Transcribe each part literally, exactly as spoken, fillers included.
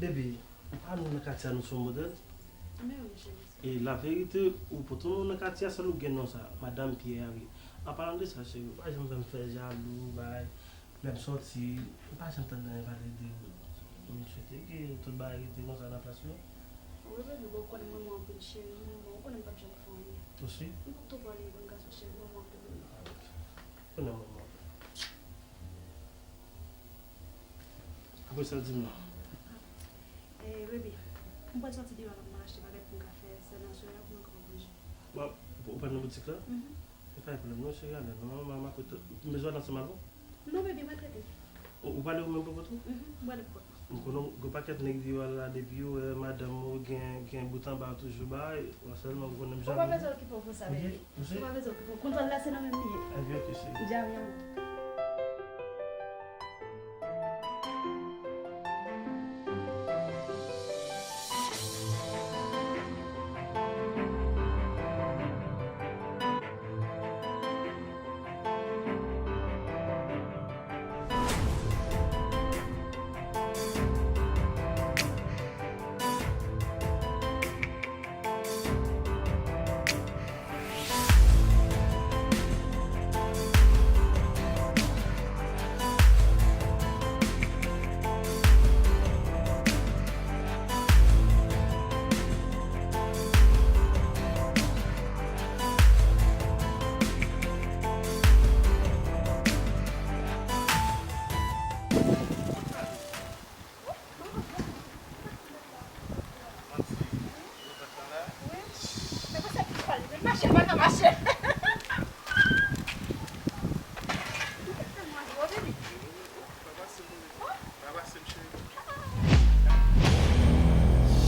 Baby, ou pa nou nan katye a, nou se yon modèl. Men wi, cheri. E la verite, ou pote yon moun nan katye a, sèl ou gen non sa, Madanm Pyè a, wi. An palan de sa, cheri, ou pa janm fè m fè jalou, bay. Lè m sòti, m pa janm tann anyen pale de ou. M swete ke tout bagay rete konsa nan plas yo. Wi, baby, bon, ou konnen m renmen w anpil, cheri, m renmen w, ou konnen m p ap janm fè w anyen. Ou si? M p ap twò pale, bon gason, cheri, m renmen w anpil, baby. Konnen m renmen w anpil. Apre sa, di m non. Eh, baby, m pral sòti deyò la pou m al achte bagay pou m ka fè sè nan soya pou mwen kapab manje. Bon, ou pral nan boutik la? Mhm. E pa gen pwoblèm non, cheri, ale non, m, m ap ret. Bezwen al ansanm avè w? Non, baby, m ret rete. Ou, ou prale ou menm pou kont ou? Mhm, m prale pou kont mwen. M konnen w gen pakèt nèg deyò a la, depi yo wè madanm ou gen, gen bout anba toujou bay, bon, sèlman ou konnen m jan. Ou pa bezwen okipe w konsa, baby. Ou pa bezwen okipe w. Kontwòl la se nan men m li ye. Ebyen, ok, cheri. Dja, dja.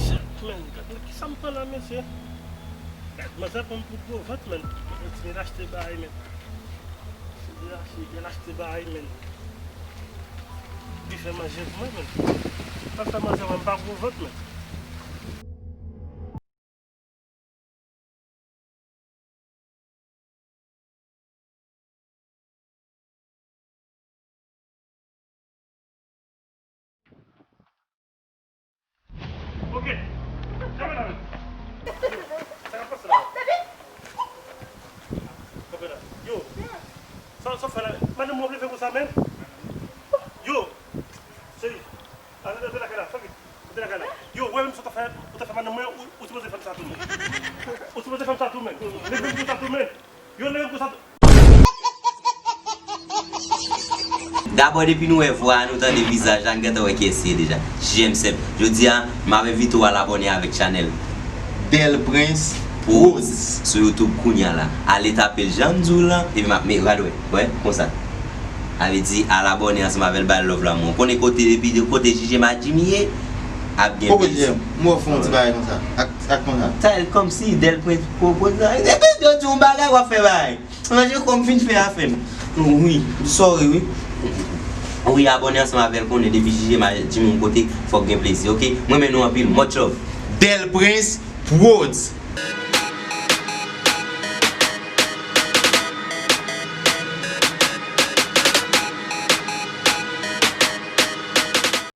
Shit, man, gad nan kisa m pran la, mesye. Gad, manzè pran m pou gwo vant, man. Mwen kontinye l achte bagay, man. Se de achte, l achte bagay, man. Li fè manje pou mwen, man. Pa fè manzè wè m pa gwo vant, man. Ok. Kanpe la menm. Sa k ap pase la? Kanpe la. Yo. Sa, sa w fè la? Madanm mwen ap leve konsa menm? Yo. Cheri. Antre, antre lakay la, fè vit. Antre lakay la. Yo, ou wè menm sa w ta fè, ou ta fè madanm mwen, ou, ou sipoze fè m sa tou menm. Ou sipoze fè m sa tou menm. Leve m konsa tou menm. Yo, leve m konsa tou. Dabò, depi nou wè vwa a, nou tande vizaj la, n gentan wè kiyès li ye deja. J M Sèp. Jodi a, m ap envite w al abòne avèk chanèl Bèl Prince Prodz sou YouTube kounya la. Ale tape l jan m di w lan, epi m ap, men, gad wè, wè, konsa. Sa vle di, al abòne ansanm avè l, ba l love la, mon. Konnen kote, depi de kote J J Majimi ye, ap gen plezi. Poko J M, m wè w fè yon ti bagay konsa. Ak, ak konsa. Sa, l kòmsi Bèl Prince Prodz la. Epi, yo di yon bagay, w ap fè bagay. Manje kò m fin fè afè m. Wi, sorry, wi. Wi, abòne ansanm avè l, konnen depi J J Majimi yon kote, fòk gen plezi, ok? Mwen renmen nou anpil, much love. Bèl Prince Prodz.